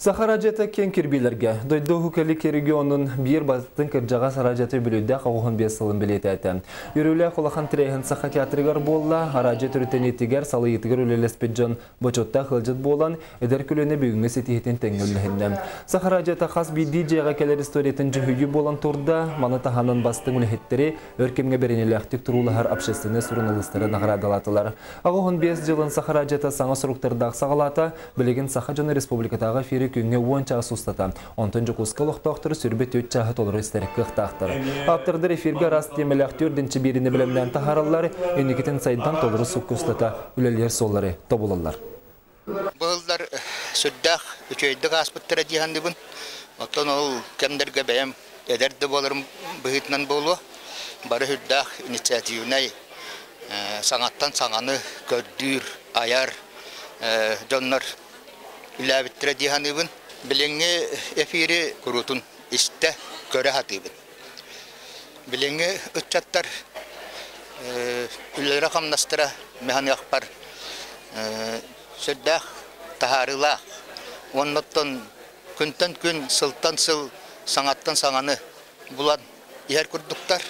Саха араадьыйата киэҥ кирбиилэргэ дойду Уһук Илик регионун биир бастыҥ кырдьаҕас араадьыйата үбүлүөйдээх 95 сылын бэлиэтээтэ. Үөрүүлээх улахан тэрээһин Саха театрыгар буолла. Араадьыйа төрүттэниитигэр, салайыытыгар үлэлэспит дьон бочуоттаах ыалдьыт буолан, эдэр көлүөнэ бүгүҥҥү ситиһиитин тэҥҥэ үллэһиннэ. Саха араадьыйата хас биирдии дьиэҕэ кэлэр историятын дьүһүйүү буолан турда. Маны таһынан бастыҥ үлэһиттэри өр кэмҥэ бэриниилээхтик туруулаһар общественнай суруналыыстары наҕараадалаатылар. 85 дьылын Саха араадьыйата саҥа суруктардаах саҕалаата. Билигин Саха дьоно республикатааҕы эфири күҥҥэ 10 чаас устата, онтон Дьокуускай олохтоохторо сүрбэ 4 чааһы толору истэр кыахтаахтар. Ааптардар эфиргэ араас тиэмэлээх түөрдүнчи биэриини бэлэмнээн таһаараллар, инникитин сайдан толору сукка устата үлэлиир суоллары тобулаллар. Быһыллар сүрдээх үчүгэйдик ааспыттара дии саныыбын. Оттон ол кэмнэргэ бэйэм эдэр да буоларым быһыытынан буолуо, бары сүрдээх инициативнай, саҥаттан саҥаны көрдүүр, айар дьоннор үлээбиттэрэ дии саныыбын. Билиҥҥи эфири куруутун истэ, көрө сатыыбын. Билиҥҥи ыччаттар үлэлэрэ-хамнастара механыахпар сүрдээх таһаарыылаах. Уонна оттон күнтэн күн, сылтан сыл саҥаттан саҥаны булан иһэр курдуктар.